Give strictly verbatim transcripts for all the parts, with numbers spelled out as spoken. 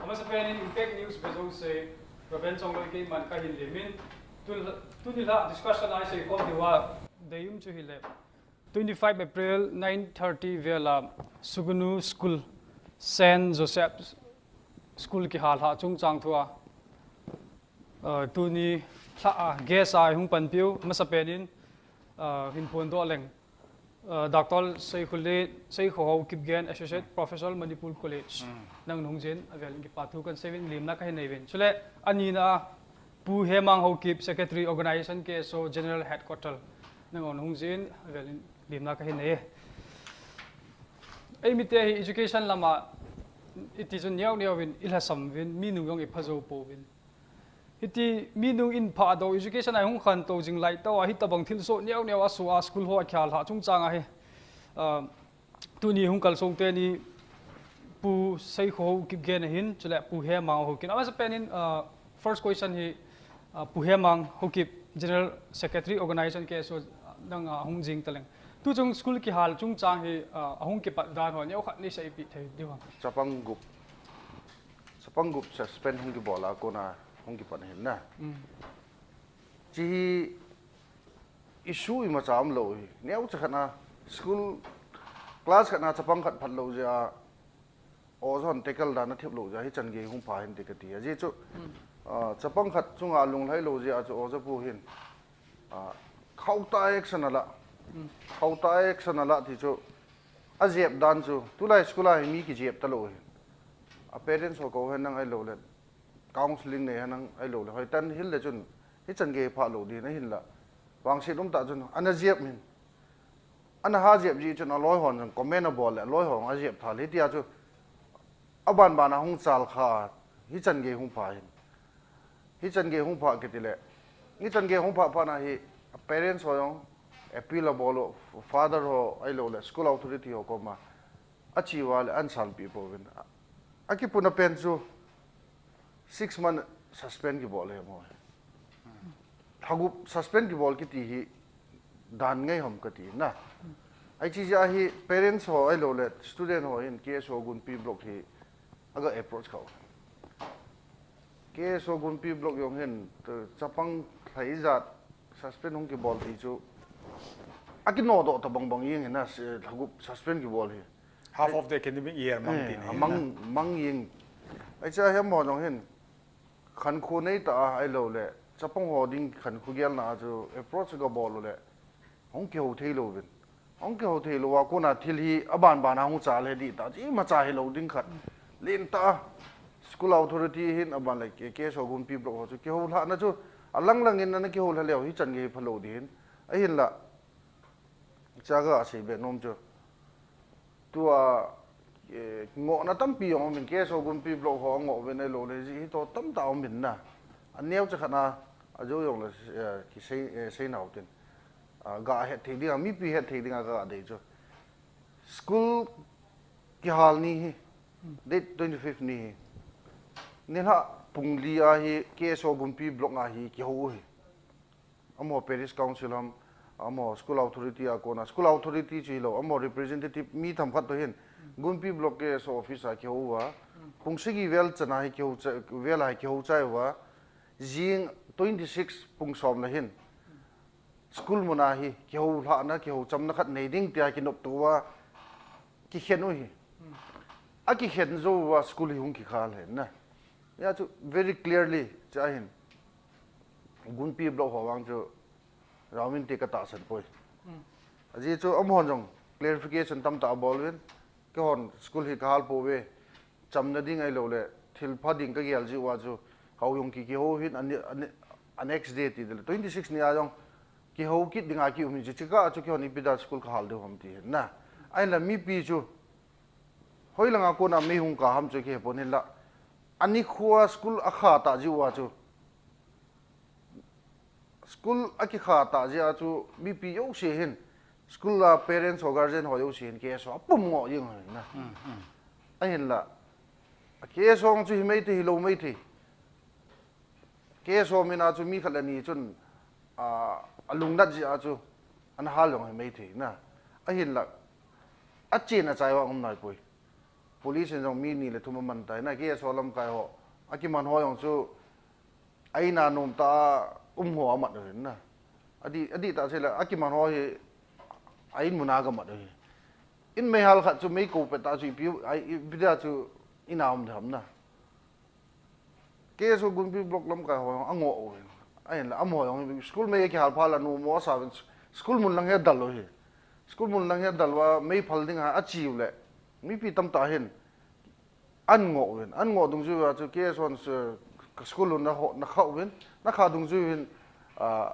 Amasapen in Impact News vejouse, Reverend Chongloi keiman kahin lemin. Tun, tuni la discussion a isei khom diuva, deium chu hile. Twenty-five April nine thirty vela Sugnu School, Saint Joseph School kihal lha chungchang thua, uh, tuni lha a guest a hung panpiu, amasapen in, uh, hin phondoh leng. Uh, Doctor Seikhole, Seikhohao Kipgen, Associate Professor, Manipur College. Nang nung jin, avel in kipathu kan seivin, limna kahin neivin. Chule, anina, Pu Hemang Haokip, Secretary, Organization, K S O, General Headquarter. Nang nung jin, avel in, limna kahin nei. Eimite hi education lama, iti chun neo neo vin, ilhasam vin, mi nung jong iphajo pouvin. Hiti mi nung in phado education a hung khantou jing lai tauva, hitabang thilsoh neo neo asoh a school ho akihal lha chungchang ahi. Uh, tuni hung kalsong teni Pu Seikhohao Kipgen ahin, chule Pu Hemang Haokip. Amasapen in, uh, first question hi, uh, Pu Hemang Haokip, General Secretary, Organization, K S O, nang, uh, hung jing taleng. Tuchung school kihal chungchang hi, uh, ahung kipat dan ho neokhat nei seipeh thei diu ham? Chapang gup. Chapang gup suspend hung kibol a kona hung kipan ahin na. Mm. Chi hi issue imacha umlou hi. Neocha khat na school class khat na chapang khat phatlou jeh a, oja hon tackle dan athip lou jeh a hichan gei hung pha hinte kati. Ajeh chu, ah, chapang khat chunga lunglhai lou jeh a chu oja pu hin, ah, khauh tah a action ala. Khauh tah a action ala ti chu, ajep dan chu, tulai school a hi mi kijep talou hi. A parents ho kou hen nang ahilouleh, counselling nei hen nang ahilouleh, hoitah in hil le chun, hichan gei phah lou ding ahinla. Vangset umtah chun, ana jep hin. Ana ha jep jeh chun aloi hon jong comment abol le, aloi hon ajep tha le, hitia chu, aban ban a hung chal kha, hichan gei hung pha hin. Hichan gei hung pha kiti le. Hichan gei hung pha pha na hi, parents ho jong, appeal abol u, father ho, ahilouleh, school authority ho koma. Achi uva le, ahin salpeh pouvin. Akipuna pen chu, six month suspend kibol e mo. Lhagup suspend kibol kiti hi dan ngai ham kati na. Hiche jeh a hi parents ho ahilouleh student ho hin K S O Gunpi block hi aga approach kha u. K S O Gunpi block jong hin, eh, chapang lhai jat suspend hung kibol ti chu akinodoh tabang bang jeng hin na, eh, lhagup suspend kibol hi. Half of the academic year mang, eh, ti ni amang, na. Mang jeng. Hiche a hi amaho jong hin khankho nei tah a ahilouleh, chapang ho ding khankho gelna a chu approach aga bol u le, hung kihou thei louvin. Hung kihou thei lou a kona thil hi aban ban a hung chal he ding tah, imacha hilou ding khat. Len tah a, school authority hin aban le K-, K S O Gunpi block ho chu kihou lhahna chu, alang lang in ana kihou lha leu hichan gei phalou ding hin. Ahinla, Chaga asei be nom chu. Tua, eh, ngohna tampi jong umin, K S O Gunpi block ho angoh uvin ahilouleh, jeh hi to tamtah umin na. Aneocha khat na, ajou jong le, eh, kisei, eh, sei nau tin. Ah, ga het thei ding a, mipi het thei ding a ga dei chu. School kihal ni hi, date twenty-fifth ni hi. Nilhah pung li a hi, K S O Gunpi block a hi, kihou u hi. Amaho Parish Council ham, amaho School Authority a kona, School Authority chu hilou, amaho representative mi themkhat toh hin, Gunpi Block K S O office a kihou uva, pung sagi vel chan a hi kihou chai, vel a hi kihou chai uva, jing twenty-six pung som le hin, school mun a hi kihou lhahna, kihou chamna khat nei ding tia kinoptoh uva, kikhen u hi. Akikhen jou uva school hi hung kikhal hen na. Hia chu very clearly, chu ahin. Gunpi block ho vang chu, ramin ti katahsan poi. Ajeh chu amahon jong clarification tamtah abol uvin. Keihon school hi kahal pouve. Chamna ding ahilouleh, thil pha ding kagel jeh uva chu, hou jong ki, kihou hin a, a, a next day ti ding le. Twenty-six ni a jong, kihou kit ding a kium hi chu, chukah chu keihon ipi dia school kahal diu ham ti hin na. Ahinla mipi chu, hoilanga kona mei hung kah ham chu kihepon hinla. Anikho a school akha tah jeh uva chu. School akikha tah jeh a chu mipi jouse hin. School a parents ho guardian ho jouse hin K S O apum ngoh jeng u ahi na. Ahinla. K S O chu hi maithei hilou maithei. K S O min a chu mi khat le ni chun, a, alungnat jeh a chu, ana hal jong hi maithei na. Ahinla, achen achai uva um naipoi. Police in jong mi ni le thum aman tai na, K S O lamkai ho. Akiman ho jong chu, a in a nom ta a um ho amat uvin na. Adih, adih tah chu le, akiman ho hi, a in mun a gamat uhi. In meihal khat chu mei ko pet tah chu ipi, a, ipi dia chu in a um ding ham na. K S O Gunpi block lamkai ho jong angoh uvin. Ahin la, amaho jong school mei kihal pha la nu mo sa uvin, school mun lang hi adal uhi. School mun lang hi adal uva, mei phal ding a, achi u le. Mipi tamtah hin, an ngoh uvin. An ngoh dungjui uva chu K S O in, eh, ka school un na ho, na kha uvin. Na kha dungjui uvin, ah,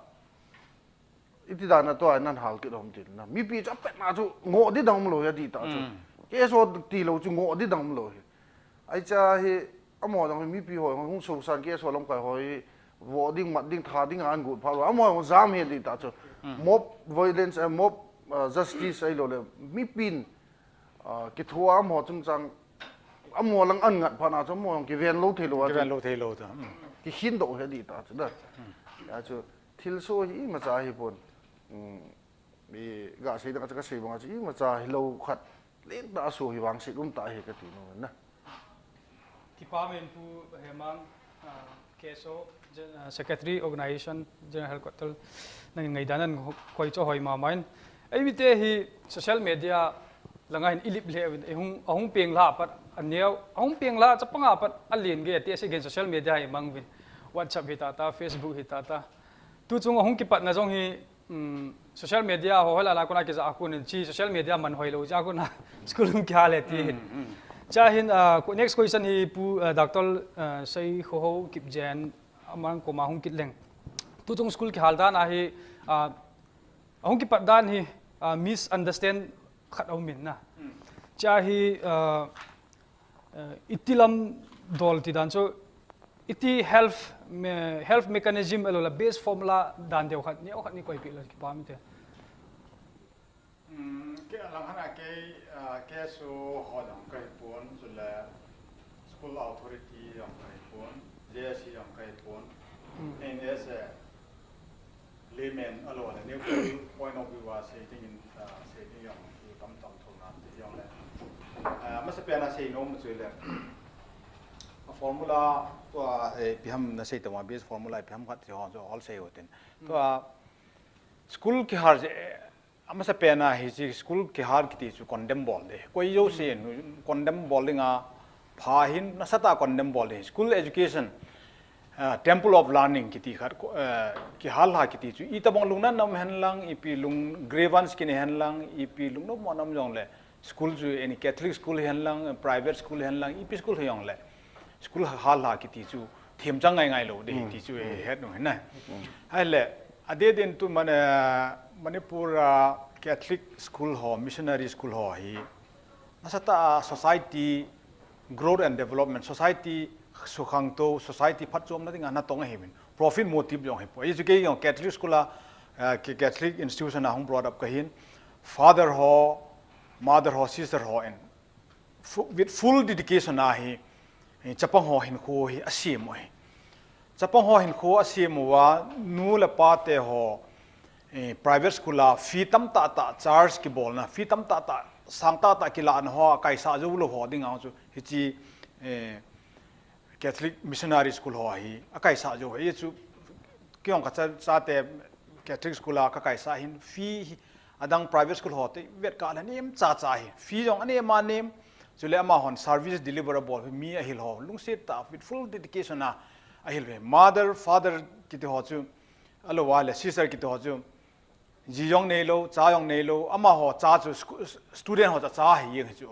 iti dan a tua nan hal kit ham tin na. Mipi chu apet na chu ngoh di dang um lou hi adih tah chu. Mm. K S O tilou chu ngoh di dang um lou hi. Ahi cha hi, amaho dang hi mipi ho, hung sosan K S O lamkai ho hi, vo ding, mat ding, tha ding a an got pha lou. Amaho jam hi adih tah chu. Mm. Mob violence, eh, mob, eh, justice ahilou le. Mipin, ah, kithoa amaho chungchang, amaho lang an ngat phat na chu, amaho jong kiven lou thei lou a chu. Kiven lou thei lou ta. Mm. Kikhin doh hi adih tah chu da. Mm. Ya chu, thilsoh hi imacha hi pon. Mm. I ga sei dang a chu ka sei bang a chu imacha hilou khat. Lentah a soh hi vangset um tah hi kati nom in na. Kipa men Pu Hemang, ah, K S O, Gen-, ah, Secretary, Organization, General Headquarter, nangin ngaidan nan koi chu hoi mama in. Eimite hi social media langa hin i lip lheh uvin, ahung, ahung peng lha pat, aneo, ahung peng lha chapang a pat, alen gei ati, ase gen social media hi mang uvin. WhatsApp hi tata, Facebook hi tata. Tu chung ahung kipatna jong hi, um, social media ho, hoilai lai kona kija a kon in chi social media man hoilou ja kona school hung kihal e ti hin. Mm, mm. Cha hin, ah, ko-, next question hi Pu, ah, Doctor, ah, Seikhohou Kipgen, amang koma hung kit leng. Tu chung school kihal dan a hi, ah, ahung kipat dan hi, ah, misunderstand khat aum in na. Mm. Cha hi, ah, Eh, iti lam dol ti dan chu, iti health me-, health mechanism ahilou le base formula dan deu khat, neo khat nei koi peh le kipa um inte. Hmm, kei alang hana kei, ah, K S O ho jong kahi pon, chule school authority jong kahi pon, J S C jong kahi pon. Hmm. As a layman ahilou le neutral point of view a sei ding in, ah, sei ding jong hi tamtah um thou nan ti jong le. Ah, masapen a sei nom chu le. A formula tua, eh, ipi ham na sei tama base formula ipi ham khat ti ho chu hol sei u tin. Hmm. Tua school kihal je, eh, amasapen a hiche school kihal kiti chu condemn bol ding. Koi jouse in condemn bol ding a pha hin nasatah a condemn bol ding. School education, ah, temple of learning kiti khat, ko-, eh, kihal lha kiti chu itobang lungnatna um hen lang, ipi lung grievance kinei hen lang, ipi lungnom mo na um jong le school chu any Catholic school hi hen lang, private school hi hen lang, ipi school hi jong le school hal lha kiti chu themchang ngai ngai lou ding ti chu, eh, het nu hin na. Ahile, adeh din tu Mani-, Manipur a Catholic school ho, missionary school ho hi nasatah a society growth and development, society sukhangtou, society phatchomna dinga natong ahi min. Profit motive jong hi poi. Hichu kei jong Catholic school a, eh, Catholic institution a hung brought up kahin. Father ho, mother ho, sister ho in fu-, with full dedication a hi, eh, chapang ho hinkho hi asem u hi. Chapang ho hinkho asem uva, nu le pa te ho, eh, private school a fee tamtah tah charge kibolna, fee tamtah tah, sang tah tah kilahna ho akaisah jou lou ho dinga chu hiche, eh, Catholic missionary school ho hi akaisah jou hi chu, kei jong ka cha, chate Catholic school a kakaisah hin fee hi adang private school ho te vet kah le anem cha cha hi. Fee jong anem anem. Chule amahon service deliverable mi ahil ho lungset tah with full dedication a ahil ve. Mother, father kiti ho chu, ahilou le sister kiti ho chu, ji jong neilou, cha jong neilou, amaho cha chu scu-, student ho cha cha hi jeng hi chu.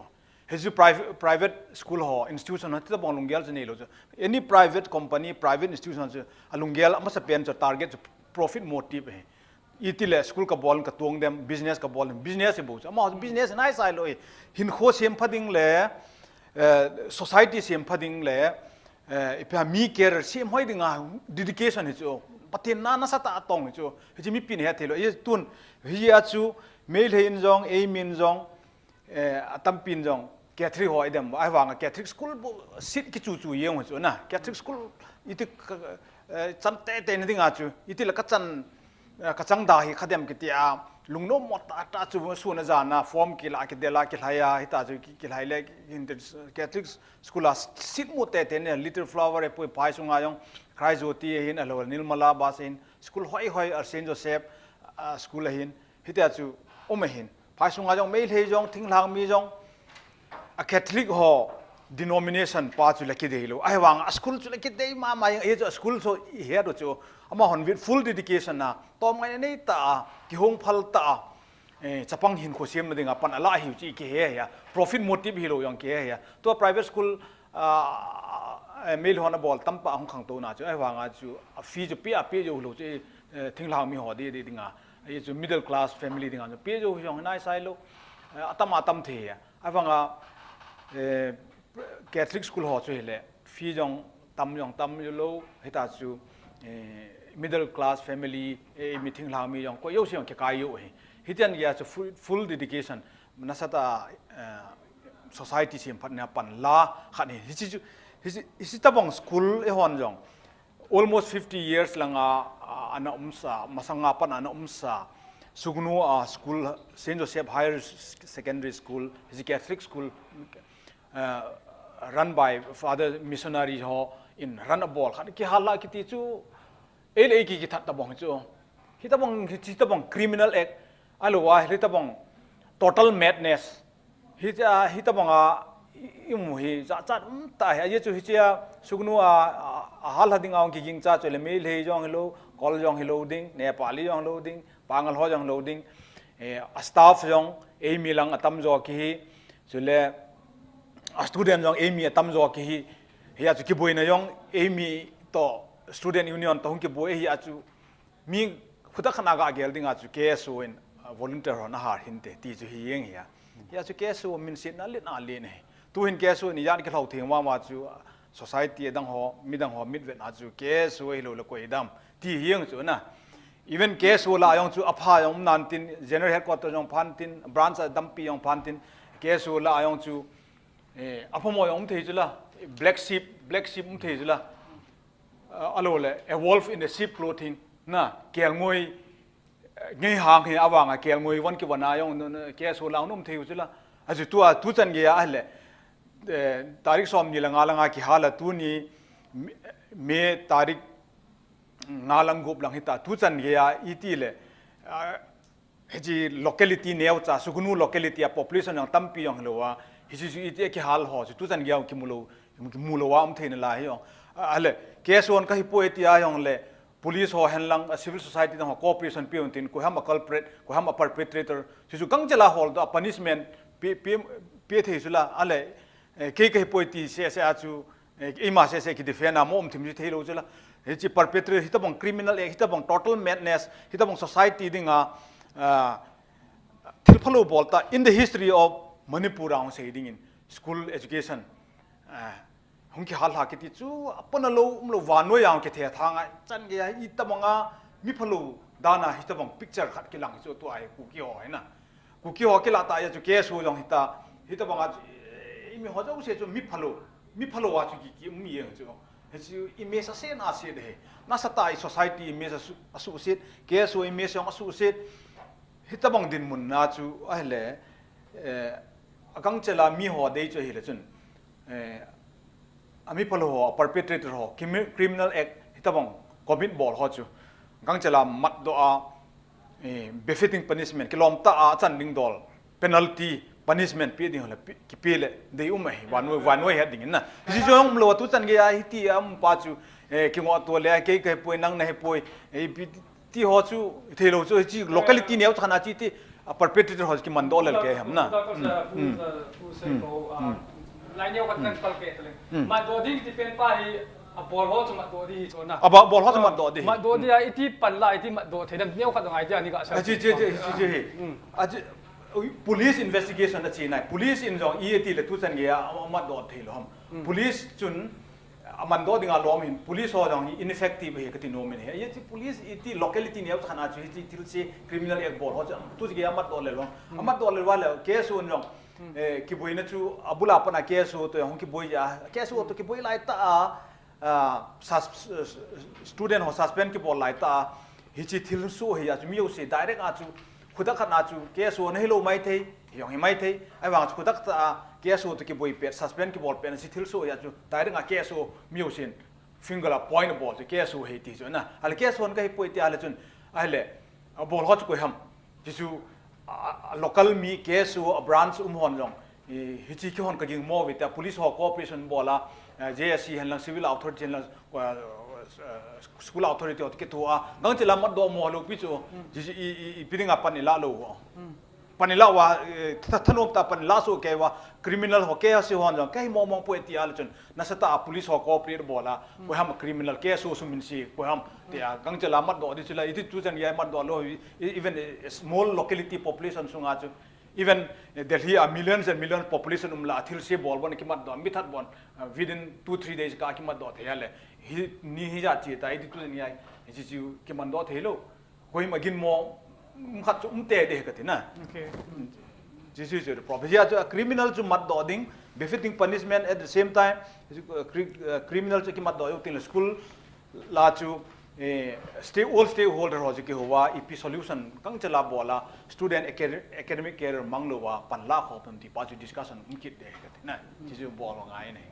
Hichu private, private school ho, institution ho, titobang lunggel chu neilou chu. Any private company, private institution chu, alunggel amasapen chu target chu profit motive hi. Itile school kabol in katong dem, business kabol in, business hi bou chu. Amaho business naisai lou hi. Hinkho sempha ding le, eh, society sempha ding le, eh, ipi ham mi career semhoi dinga dedication hi chu. Pathen na nasatah a tong hi chu. Hichu mipin het thei lou. Hi tun, hia chu, Meitei in jong, eimin jong, eh, atampin jong, Catholic ho idem, ahivanga Catholic school bou seat kichu chu jeng hi chu na. Catholic school iti ka, eh, chan teitei na dinga chu, itile kachan, eh, kachang da hi kha dem kiti a, lungnom mo tah tah chu sun a jan a form kila kidel a kilhai a, hita chu ki- kilhai le, Catholic school a seat mu tete ne, Little Flower e pui, phai sunga jong Christ Jyoti ahin, ahilou Nirmala Bas ahin, school hoi hoi a Saint Joseph a school ahin, hitia chu um ahin. Phai sunga jong Meitei jong, thinglhang mi jong, a Catholic ho denomination pa chu la kidei lou. Ahivang a school chu la kidei mama jeng, ahi chu a school chu i het u chu, amahon with full dedication a, tom ngai nei ta a, kihong phal ta a, eh, chapang hinkho semna dinga pan ala hiu chu i kihe hia, profit motive hilou jong kihe hia. Tua private school, ah, eh, Meitei hon abol tampa hung khangtou na chu, ahivang a chu a fee chu pe a pe jou lou chu, eh, thinglhang mi ho di di dinga, ahi chu middle class family dinga chu pe jou jong nai sai lou, eh, atam atam thei hia. Ahivang a, eh, Catholic school ho chu hile, fee jong tam jong tam jou lou, hita chu, eh, middle class family, eh, mi thinglhang mi jong, koi jouse jong kikai jou hi. Hitian gei a chu full, full dedication, nasatah a, eh, society semphatna pan la khat hi. Hichi chu, hichi, hichi tabang school eihon jong, almost fifty years langa, ah, ana umsa, masanga pan ana umsa, Sugnu a school, Saint Joseph Higher Secondary School, hichi Catholic school, uh, run by Father missionary ho in run abol khat kihal la kiti chu, ei le ei ki kithat tabang chu. Hitabang, hitabang criminal act, ahilou a, hitabang total madness. Hitia, hitabang a, i- imu hi, jachat um ta hi, ahi chu hichia, Sugnu a, a, ahal ha dinga hung kiging cha chu le Meitei jong hilou, Kol jong hilou ding, Nepali jong hilou ding, Pangal ho jong hilou ding, eh, a staff jong, eimi lang atam jo kihi, chule, a student jong, eimi atam jo kihi, hia chu kiboina jong, eimi to student union to hung kiboi, hia chu mi khuta khana ga gel dinga chu K S O in, uh, volunteer ho na har hinte, ti chu hi jeng hia. Hia chu K S O min sit na lit na lit ne. Tu hin K S O in ijat kilhou theng mama chu, uh, society adang ho, midang ho mitvet na chu K S O hilou le koi dam. Ti hi jeng chu na. Even K S O la jong chu apha jong um nan tin, general headquarter jong phan tin, branch a dampi jong phan tin, K S O la jong chu, eh, apha mo jong um thei chu la, black sheep, black sheep um thei chu la. Uh, ahilou le, a wolf in the sheep clothing, na, kelngoi, eh, ngei hang hi avanga kelngoi von kivon a jong, no, no, K S O la jong um thei u chu la. Achu tua, tu chan gei a ahile, eh, tarik som ni le nga langa kihal a tuni, May, May tarik nga lang gup lang hita, tu chan gei a iti le, ah, hichi locality neocha, Sugnu locality a population jong tampi jong hilou a, hichi chu iti kihal ho chu, tu chan gei a kimu lou, kimu lou a um thei nalai hi jong. Ah, ahile, K S O in kahi poi tia jong le, police ho hen lang, a civil society dang ho cooperation pe un tin, koi ham a culprit, koi ham a perpetrator, chu chu gangchel a holdoh a punishment pe, pe, pe thei chu la, ahile, eh, kei kahi poi ti seh seh a chu, eh, eima seh seh ki defend a mo um thim chu thei lou chu la. Hichi perpetrator, hitabang criminal act, hitabang total madness, hitabang society dinga, ah, thil phalou bol ta, in the history of Manipur a hung sei dingin, school education, ah, hung kihal ha kiti chu, apona lou, umlou, vannoi a hung kithe tha ngai, chan gei a, hitabang a, mi phalou, dan a, hitabang picture khat kilang chu, tua hi Kuki ho hi na. Kuki ho kila ta a chu K S O jong hita, hitabang a chu, eh, mi ho jouse chu mi phalou, mi phalou a chu ki, ki um jeng chu. Hichu image ase na ase de. Nasatah a i society image asu, asuhset, K S O image jong asuhset. Hitabang dinmun na chu ahile, eh, agangchel a mi ho dei chu ahile chun, eh, a mi phalou ho, a perpetrator ho, crimi-, criminal act, hitabang commit bol ho chu gangchel a matdoh a, eh, befitting punishment, kilom tah a chan ding dol, penalty, punishment pe ding ho le pe, kipe le dei um ahi, vannoi, vannoi het dingin na. Hichu jong umlou a tu chan gei a hiti a um pa chu, eh, kingoh to le, kei kahi poi, nang nahi poi, eh, pi, ti ho chu, thei lou chu, hichi locality neocha khat a chi ti, a perpetrator ho kiman doh lel kei ham na. Doctor sir, who is, uh, who said, oh, uh, lai neo khat kan kal ke tale. Matdoh ding ti pen pa hi, a bol ho chu matdoh di hi chu na. A ba-, bol ho chu matdoh di hi. Matdoh di a iti pan la, iti matdoh thei dem neo khat dong idea ni ga sa. A chi, chi, chi, chi, chi hi. A chi, ui, police investigation a chi nai. Police in jong i ti le tu chan gei a, a matdoh thei lou ham. Police chun, a mandoh dinga lom hin, police ho jong hi ineffective hi kati nom in hi. Hichi police iti locality neocha khat a chu hichi thil se criminal act bol ho chu, tu gei a matdoh le lou. A matdoh le lou le, K S O in jong, eh, kiboina chu, abul a pat a K S O to jong kiboi a, K S O to kiboi lai ta a, ah, sus-, student ho suspend kibol lai ta a, hichi thil soh hi a chu mi jouse direct a chu, Khudak khat na chu K S O na hilou maithei, hijong hi maithei, ahivang chu khudak tah a K S O toh kiboi pet, suspend kibol pet na chu thilsoh hi a chu direct a K S O mi jousen finger a point abol chu K S O ahi ti chu na. Ahile K S O hon kahi poi ti ahile chun, ahile, abol ho chu koi ham. Ti chu, a, a local mi K S O a branch um hon jong, i, hiche kihon kaging mo uve tia, police ho cooperation bol a, eh, J S C hen lang, civil authority hen lang, eh, eh, school authority ho toh kitho a, gangchel a matdoh mo lou pi chu, hiche i, i, ipi dinga pan ilah lou ho. Pan ilah uva, eh, tha, thanom tah a pan ilah soh kei uva, criminal ho, K S O hon jong, kahi mong mong poi ti ahile chun, nasatah a police ho cooperate bol a, koi ham criminal, K S O sum in si, koi ham, tia, gangchel a matdoh di chu la, iti tuchan gei a matdoh lou, i, even a small locality population sunga chu, even, eh, Delhi a millions and millions population um lah a thilse bol bon kimatdoh, mithat bon, uh, within two, three days ka kimatdoh thei ahile. Hi, ni hijat chi ta, iti tuchan gei a, hiche chu kimatdoh thei lou. Koima ginmo, um khat chu um tei ding kati na. Okay. This is the problem. Hijeh a chu a criminal chu matdoh ding, befitting punishment at the same time, uh, cri-, uh, criminal chu kimatdoh jou teng le school la chu, eh, stake-, all stakeholder ho chu kihou a, ipi solution gangchel a bol a, student acad-, academic career mang lou a, pan la khom ham ti pa chu discussion um kit ding kati na. Hiche chu bol ngai ahi.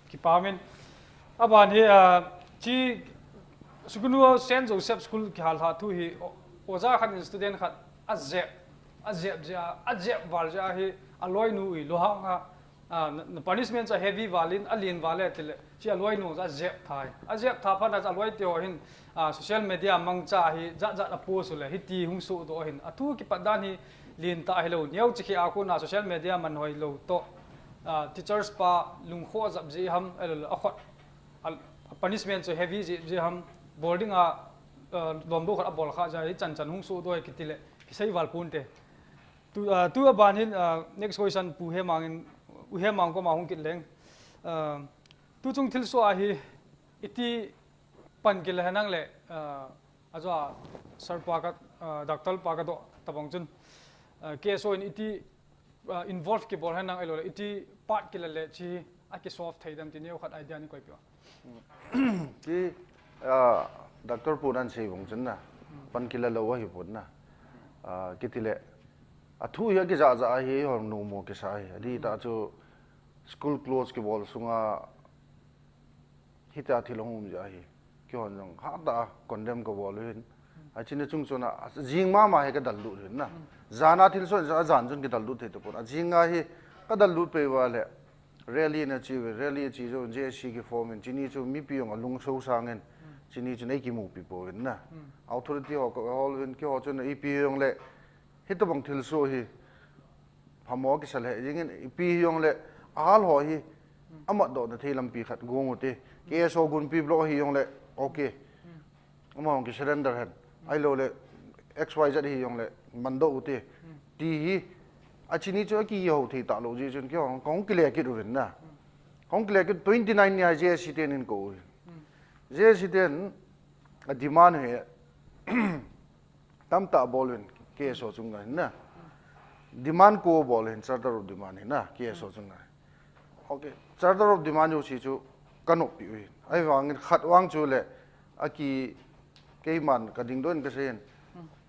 Kipa umin. Aban hi, ah, chi Sugnu Saint Joseph School kihal lha thu hi, o-, oja khat in student khat ajep, ajep jeh a, ajep val jeh a hi, aloinu hi, lunghang a, ah, na, na punishment chu heavy val in, alen val e tile, chi aloinu chu ajep tha hi. Ajep tha phat a chu aloi te ho hin, ah, social media mangcha hi, jat jat a post u le, hiti hung sohdoh hin. Athu kipat dan hi, lentah hilou, neocha khat a kona social media man hoilou toh, ah, teachers pa lungkhoh jep jeh ham, ahilou le, akhut, a, a punishment chu heavy jeh, jeh ham, bol ding a, ah, lomlou khat abol kha jeh a, hichan chan hung sohdoh e kiti le, kisei val ponte. Tu, ah, tu aban hin, ah, next question Pu Hemang in, U Hemang koma hung kit leng. Ah, tuchung thilsoh a hi, iti pan kila henlang le, ah, Ajo a, sir pa ka, ah, doctor pa kadoh tabang chun, ah, K S O in iti, ah, involve kibol henlang ahilou le, iti part kila le chi a kisolve thei dem ti neokhat idea nei koipeh u. Ti, ah, doctor pu nan sei bang chun na, pan kila lou ahi pon na. Ah, kiti le, athu hi akija ja ahi, hon numo kisa ahi. Adih tah chu school close kibol sunga, hitia thil ahung um jeh ahi. Keihon jong hatah a condemn kabol u ahin. Achini chung chun a, jing mama hi kadallut u ahin na. Jan a thilsoh in ajan chun kidallut thei tapon. Ajing a hi kadallut peh uva le rally na chi uve, rally chi jong J S C kiform in, chini chu mipi jong alung so sang in, chini chun eikimupi pouvin na. Authority ho kahol uvin, keiho chun ipi jong le, hitobang thilsoh hi, phamo kisa lheh jeng in, ipi hijongle, ahal ho hi, amatdoh na thei lampi khat gong u te. K S O Gunpi block hijongle, okay. Amahon kisurrender hen. Ahilou le, X Y Z hijongle, mandoh u te. Ti hi, achini chu akihou thei talou jeh chun, keihon, kahung kile kit uvin na. Kahung kile kit, twenty nine ni a J S C ten eikou uvin. J S C ten, ademand hi, tamtah bol uvin K S O chunga hin na. Demand ko bol uvin, charter of demand hin na, K S O chunga. Okay, charter of demand jouse chu kanoppi u ahin. Ahivangin khat vang chu le, aki, keiman kadingdoh in kasei in.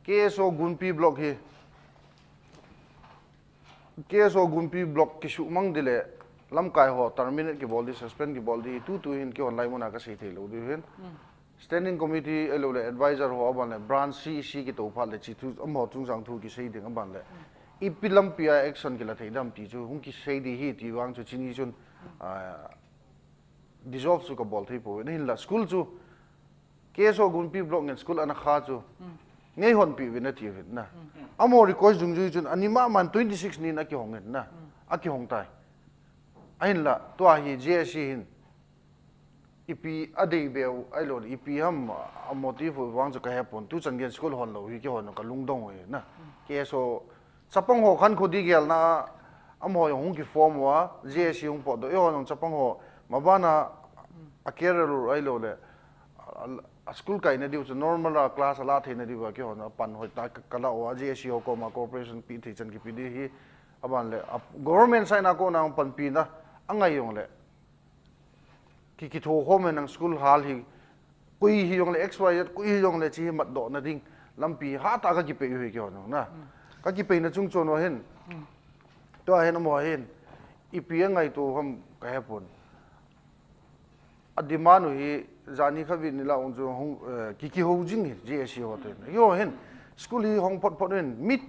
K S O Gunpi block hi, K S O Gunpi block kisumang di le, lamkai ho terminate kibol di, suspend kibol di, tutu hin keihon laimun a kasei thei lou diu ahin. Standing committee ahilou le advisor ho aban le branch C E C kitou phat le chi thu amaho chungchang thu kisei ding aban le. Ipi lampi a action kila thei dem ti chu hung kisei di ahi ti vang chu chini chun, ah, dissolve chu kabol thei pouvin ahinla school chu K S O Gunpi block ngen school ana kha chu ngeihonpi uvin ati uvin na. Amaho request dungjui chun ani maman twenty six nin akihong in na. Akihong tai. Ahinla tua hi J S C hin ipi adei beu, ahilou le, ipi ham, a motive u vang chu kahepon, tuchan gei school hon lou hi, keihon kalungdong u ahi na. K S O, chapang ho khankho di gelna, amaho jong hung kiform uva, J S C hung potdoh, eihon jong chapang ho, mabana, a career u ahilou le, a, a school kaina diu chu normal a class ala theina diu a, keihon apan hoitah a ka, kala uva, J S C ho koma cooperation pe thei chan kipe di ahi, aban le, a government side a kona panpina, angai jongle, Ki, kithokhom hen lang school hal hi, koi hijongle X Y Z, koi hijongle chi hi matdoh na ding, lampi hatah a kakipei u hi keiho jong na. Kakipeina chung chon u hin. Tua hin amaho hin ipi angaito ham kahepon. A demand u hi jani khat vin nilhah ung chu hung, eh, ki, kihou jing hi, J A C ho ten. Keiho hin, school hi hong phot phot in, mi,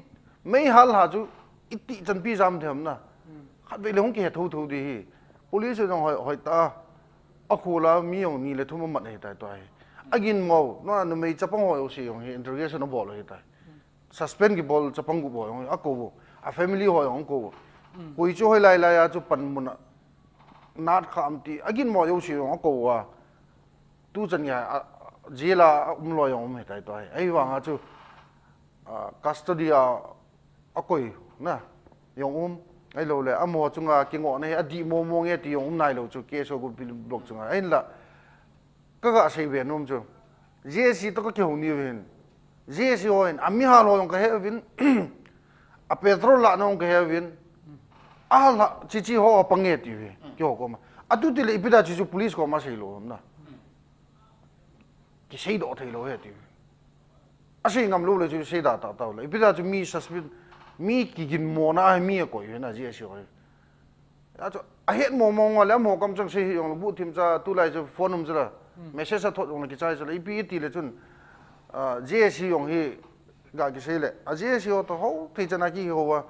meihal ha chu iti chanpi jam them na. Khatvei le hung kihe thotho ding hi. Police jong hoi, hoitah a, akhol a mi jong ni le thum amat ahitai tua hi. Aginmo, na, numei chapang ho jouse jong hi, interrogation abol u ahitai. Suspend kibol chapang gup ho jong akou u. A family ho jong akou u. Koi chu hoilai lai a chu panmun a nat kha am ti, aginmo jouse jong akou u a. Tuchan gei a, jail a umlou jong um ahitai tua hi. Ahivang a chu, a, custody a, akoi na jong um. Ahilou le, amaho chunga kingohna hi adih momo nge ti jong um nailou chu, K S O Gunpi Block chunga. Ahinla, kaga sei be nom chu, J A C toh kakihou ni u hin. J A C ho hin, amihal ho jong kahe uvin, a patrol lahna jong kahe uvin, ahal a, chichi ho apang nge ti u hi, keiho koma. Atu tile ipi dia chichu police koma seilou ham na. Kiseidoh theilou ahi ti u hi. Asei ngam lou le chu seida tahtah u le. Ipi dia chu mi suspect, mi kiginmona a mi akoi u hi na, J A C ho hi. Achu, ahet momo ngal le, amaho kamchang sei hi jong le, buh thim cha, tulai chu phone um chu la, message athot jong le, kichai chu la, ipi iti le chun, ah, J A C jong hi, ga kisei le, a J A C ho toh hou thei chan a kihou a,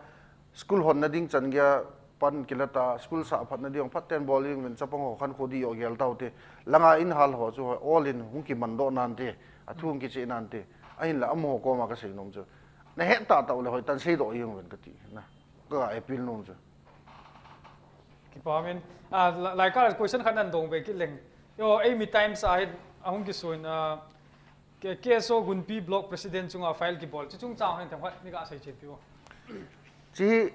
school honna ding chan gei a, pan kila ta, school sah phatna ding, phat ten bol ding, ven chapang ho khankho ding, o gel tau te, langa in hal ho chu, all in, hung kimandoh nan te, athu hung kicheh nan te, ahinla, amaho koma kasei nom chu. Nahet tahtah u le, hoitah in seidoh jeng uvin kati, na, ka appeal nom chu. Kipa min, ah, la-, lai ka question khat nan dong be kit leng. Yo, eimi Times a hin, ahung kisun, ah, K-, K S O Gunpi Block President chunga file kibol. Chu chungchang hin themkhat, nei ga seichen piu. Chi,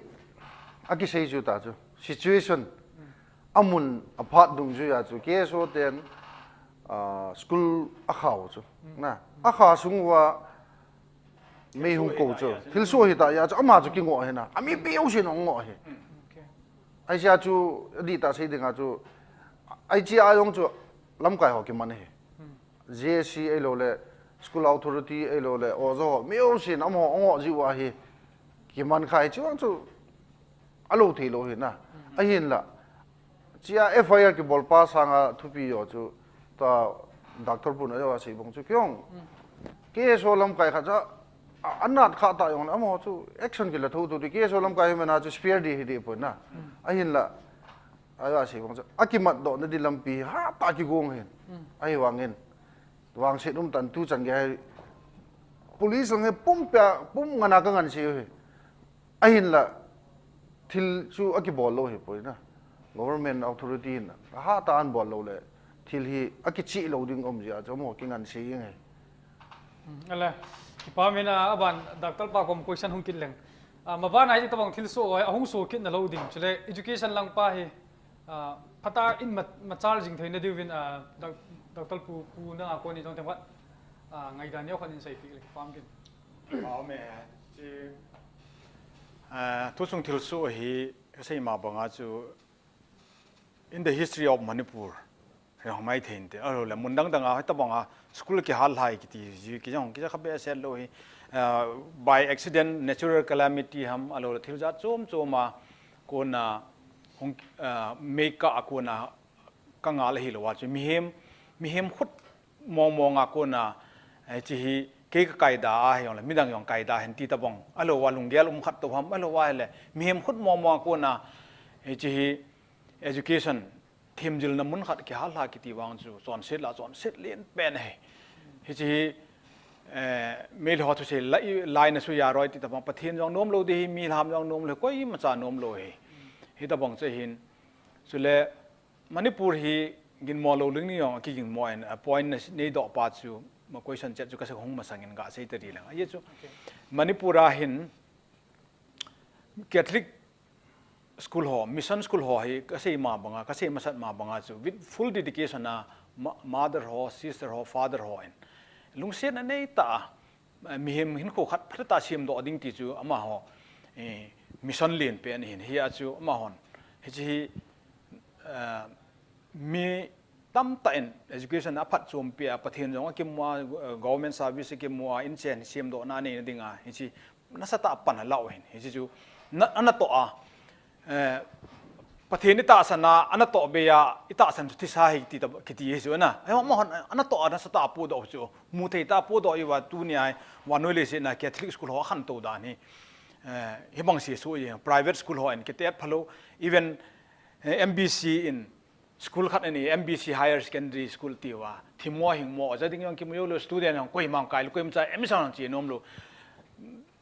akisei chu ta chu. Situation. Amun aphat dungjuia chu. K S O ten, ah, school akhau chu. Na. Akha sung uva, mei hung kou chu. Thilsoh hita jeh a chu. Ama chu kingoh ahi na. Amipi jousen angoh ahi. Okay. Ahi jeh a chu, adih tah sei ding a chu. Ahi jeh a jong chu, lamkai ho kiman ahi. J A C ahilou le, school authority ahilou le, oja ho, mi jousen amaho angoh jiu ahi. Kiman kha hi chu vang chu, alou thei lou hi na. Ahinla, chia F I R kibol pa sanga thupi jo chu, ta doctor pun ajo asei bang chu, kei jong, K S O lamkai khat cha, a, anat kha ta jong le, amaho chu action kila thotho ding, K S O lamkai hi mana chu spare ding hi ding poi na. Ahinla, ajo asei bang chu, akimatdoh na ding lampi, hatah kigong hin. Ahivangin, vangset um tan tuchan gei hi, police lang hi pum pia, pum ngana kangansei u hi. Ahinla, thil chu akibol lou hi poi na. Government authority hin, hatah a anbol lou le, thil hi akichih lou ding um jeh a chu, amaho kingansei jeng ahi. Hmm, ale, kipa min a, aban, doctor pa kom question hung kit leng. Ah, maban a hitabang thilsoh, ahung soh kit na lou ding. Chule, education lang pa hi, ah, phatah in ma, machal jing thei na diuvin, ah, doc-, doctor pu, pu nanga kon in jong themkhat, ah, ngaidan neo khat in seipeh le, kipa min. Amen. Chi, ah, thusung thilsoh hi, kasei ma banga chu, in the history of Manipur, hi hong mai thei inte. Ahilou le, mun dang dang a, hitabang a, school kihal lhai kiti ji, kijang, kija kha behseh lou hi, ah, by accident, natural calamity ham, ahilou le, thil jat chom chom a, kona, hung, ah, meikah a kona, kangal ahilou a chu, mihem, mihem khut mong mong a kona, eh, hiche hi kei kakaida ahi jongle, midang jong kaida hen ti tabang. Ahilou a lunggel um khat tou ham, ahilou a hile, mihem khut mong mong a kona, eh, hiche hi education, themjilna mun khat kihal lha kiti vang chu, chonset la, chonset len pen ahi. Hiche hi, eh, Meitei ho thusei la, i, laina suia roi ti tabang, Pathen jong nom lou ding ahi, mihem jong nom lou, koimacha nom lou ahi. Hitabang chu ahin, chule, Manipur hi ginmo lou ding ni jong, kiginmo in, a point na neidoh pa chu, ma question chet chu kasei hung masang in gasei ta ding lang. Ajeh chu, okay. Manipur a hin Catholic school ho, mission school ho hi kasei ma banga, kasei masat ma banga chu, with full dedication a, ma-, mother ho, sister ho, father ho in. Lungsetna neitah a, eh, mihem hinkho khat phatah a semdoh ding ti chu amaho, eh, mission len pen ahin. Hia chu amahon, hiche hi, eh, mi tamtah in education aphatchompi a, Pathen jong akimu a, eh, government service akimu a, inchen semdohna neina dinga hiche nasatah a pan alah u ahin, hiche chu na, ana toh a, eh, Pathen itahsan a, ana toh bei a, itahsan chu thisa ahi ti ta, kiti hi chu na. Ahivang amahon ana toh a nasatah a podoh chu, muthei tah a podoh uva tunia hi vannoi leiset a Catholic school ho akhantou dan hi, eh, hibang sesu jeng, private school hon kitet phalou, even, eh, M B C in school khat anei, M B C Higher Secondary School tiuva, themmo hingmo, oja ding jong kimu joulou, student jong koima kailou, koimacha admission jong che nomlou.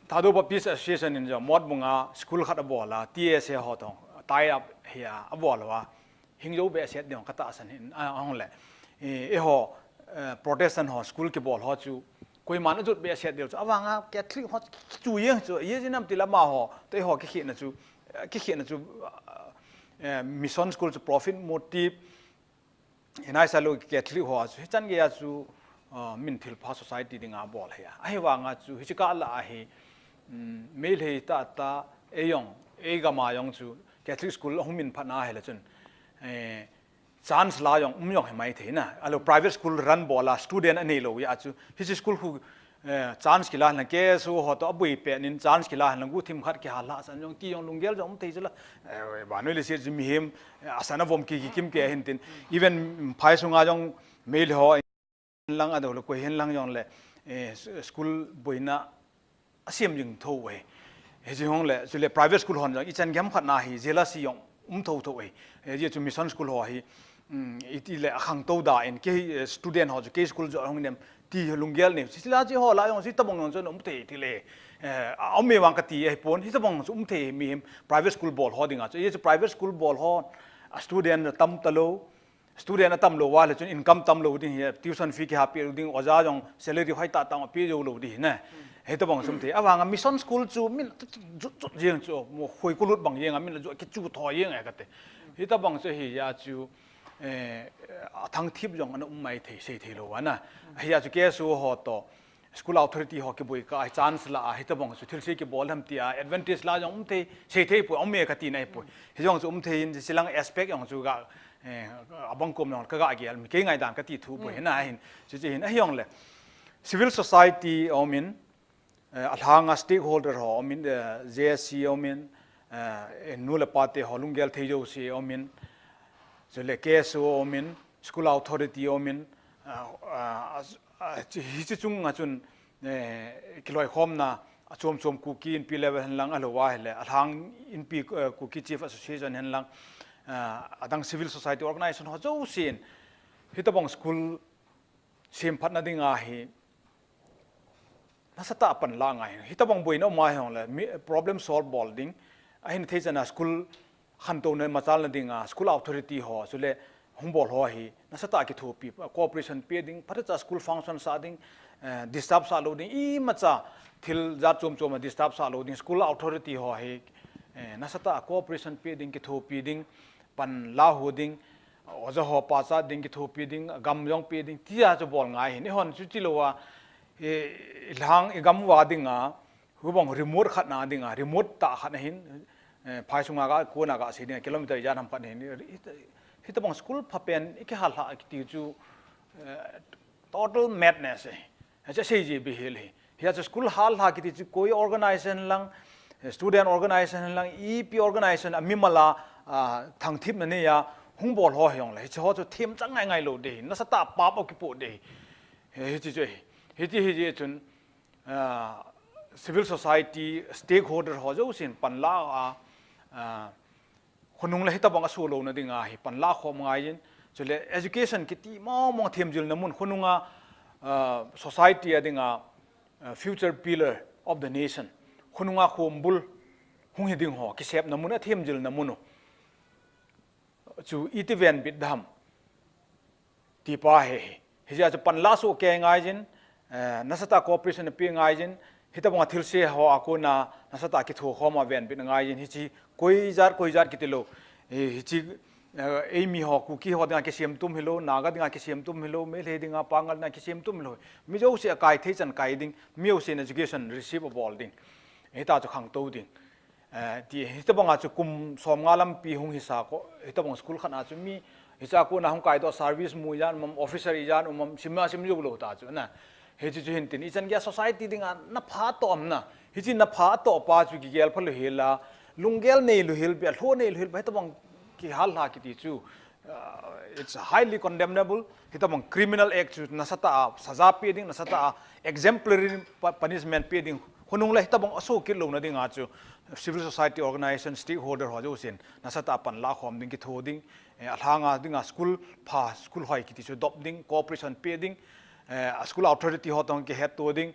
Thadou Baptist Association in jong Motbung a school khat abol a, T S A ho toh tie up hi a, abol uva, hing jou behseh ding katahsan ahin, a, ahung le. E, eiho, eh, Protestant ho school kibol ho chu, koiman ajot behseh diu chu, avanga Catholic ho chu jeng chu, ijeh inem itile amaho toh eiho kikhehna chu, eh, kikhehna chu, eh, mission school chu profit motive, hinai sah lou Catholic ho chu, hichan geiya chu, ah, min thilpha society dinga abol ahi a. Ahivanga chu, hiche kah lah a hi, um, Meitei tahtah, eijong, eigam a jong chu, Catholic school ahung min phatna ahile chun, eh, chance la jong, um jong hi maithei na. Ahilou private school run bol a, student aneilou jeh a chu, hiche school khu, eh, chance kila henlang, K S O ho toh aboi pet in chance kila henlang, guhthim khat kihal lhahsah jong ti jong lunggel jong um thei chula. Eh, vannoi leiset chu mihem, eh, asan avom ki, kikim kei ahin tin. Even, mm, phai sunga jong Meitei ho henlang, adou le koi henlang jongle, eh, s-, school boina asem jing thou ahi. Hiche hung le, chule private school hon jong ichan gei khat na hi jealousy jong um thou thou ahi. Eh, hijeh chun mission school ho hi, um, itile akhangtou da in, kei, eh, student ho chu kei school joh hung nem ti lunggel nei. Hiche la chu eiho lah a jong hitabang jong chu um thei tile. Eh, a um e vang kati ahipon, hitabang chu um thei mihem private school bol ho dinga chu. Hijeh chu private school bol ho, a student atam talou, student atam lou uva le chun income tam lou ding hi, tuition fee kiha peh lou ding, oja jong salary hoi tah tah a pe jou lou ding hi na. Hitabang chu um thei. Avanga mission school chu min jut jut jeng chu, mo khoi kulut bang jeng a, min la jot kichu tho jeng e kate. Hitabang chu hijeh a chu, eh, athangthip jong ana um maithei, sei thei lou ana. Hijeh a chu K S O ho toh, school authority ho kiboi kah a chance la a, hitabang chu thilse kibol ham tia, advantage la jong um thei, sei thei poi, um e kati nai poi. Hijong chu um thei in, hiche lang aspect jong chu ga, eh, abang kom jong kaga gel, mi kei ngaidan kati thu poi, hina hin, chuche hin, ahijongle. Civil society aum in, eh, alhanga stakeholder ho aum in, eh, J S C aum in, eh, nu le pa te ho lunggel thei jouse aum in, chule K S O aum in, school authority aum in, ah, ah, ah, chi-, hiche chunga chun, eh, kiloikhomna, achom chom Kuki Inpi level henlang, ahilou ahile, alhang Inpi, eh, Kuki Chief Association henlang, ah, adang civil society organization ho jousen, hitabang school semphatna dinga hi, nasatah a panla ngai. Hitabang boina um a hijongle, mi, problem solve bol ding. Ahin thei chana school khantouna machalna dinga, school authority ho, chule hung bol ho hi, nasatah a kithopi, cooperation pe ding, phatecha school function sah ding, eh, disturb sah lou ding, imacha thil jat chom chom a disturb sah lou ding, school authority ho hi, eh, nasatah a cooperation pe ding, kithopi ding, panla ho ding, oja ho pachat ding, kithopi ding, gam jong pe ding, tia chu bol ngai hin. Eihon chu tilou a, i, ilhang igam uva dinga, hubang remote khat na dinga, remote tah khat na hin, eh, phai sunga ga, kona ga sei dinga, kilometer ijat ham khat na hin, hita, hitabang school phapen, ikihal lha kiti chu, eh, total madness e. Hiche sei ji bihil hi. Hiche school hal lha kiti chu koi organization lang, student organization lang, ipi organization a mimal a, ah, thangthipna neiya, hung bol ho hijongle. Hiche ho chu themchang ngai ngai lou ding. Nasatah a pap akipoh ding. Hi, hiche chu hi. Hiti hi ji chun, ah, civil society stakeholder ho jousen panla a, ah, khonung le hitabang a sulouna dinga hi panla khom ngai in, chule education kiti mong mong themjilna mun khonunga, ah, society a dinga, ah, future pillar of the nation. Khonunga khombul hung hi ding ho, kisepna mun a themjilna mun u. Chu iti venbit dam. Tipa hi, hi. Hijeh a chu panla soh kei ngai jin, eh, nasatah cooperation pe ngai jin, hitabang a thilse ho a kona nasatah kithokhom a venbit ngai jin, hiche koi jat, koi jat kiti lou, eh, hiche, eh, eimi ho, Kuki ho dinga kisem tum hilou, Naga dinga kisem tum hilou, Meitei dinga Pangal dinga kisem tum hilou. Mi jouse a kai thei chan kai ding, mi jousen education receive abol ding. Hita chu khangtou ding. Eh, ti, hitabanga chu kum som nga lampi hung hisa ko, hitabang school khat a chu mi, hicha kona hung kaidoh service mu ijat um am, officer ijat um am, simna sim jou lou ta chu na. Hichu chu hin tin, ichan geiya society dinga na pha toh am na. Hichi na pha toh pa chu kigel pha lou hel a, lunggel nei lou hel, bia lho nei lou hel, ba hitabang kihal lha kiti chu. Uh, it's highly condemnable. Hitabang criminal act chu nasatah a saja pe ding, nasatah a exemplary pa- punishment pe ding. Khonung le hitabang aso kit louna dinga chu civil society organization, stakeholder ho jousen nasatah a panla khom ding, kitho ding, eh, alhanga dinga school pha, school hoi kiti chu dop ding, cooperation pe ding, eh, school authority ho tong kihetto ding,